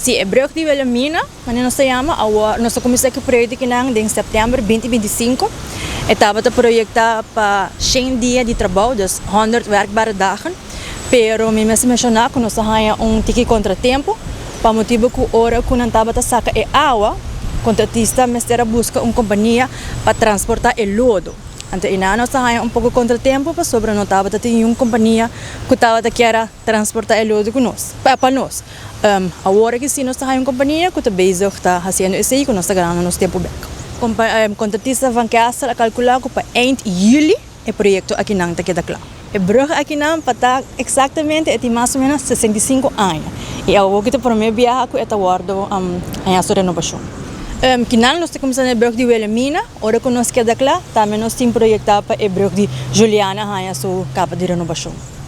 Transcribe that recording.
Si, e brug di Wilhelmina, manera nos ta yama, awor nos a kuminsá ku e proyekto akinan den sèptèmber 2025. E tabata proyektá pa 100 dia di trabou, dus 100 werkbare dagen. Pero mi mester menshoná ku nos a haña un tiki kontratempu pa motibu ku ora ku nan tabata saka e awa, kontratista mester a buska un kompania pa transportá e lodo. Anto einan nos a haña un poko kontratempu pasobra no tabata tin niun kompania ku tabata kier a transportá e lodo ku nos, pa nos. Awor aki si nos ta haña un kompania ku ta bezig ta hasiendo esei ku nos ta ganando nos tempu bèk. Kontratista Van Kessel a kalkulá ku pa eind yüli e proyekto akinan ta keda kla. E brug akinan pa ta eksaktamente e tin mas o ménos 65 aña i awor ki ta promé biaha ku e ta wòrdu haña su renobashon. Kinan nos ta kuminsá na e brug di Wilhelmina, ora ku nos keda kla tambe nos tin proyektá pa e brug di Juliana haña su kapa di renobashon.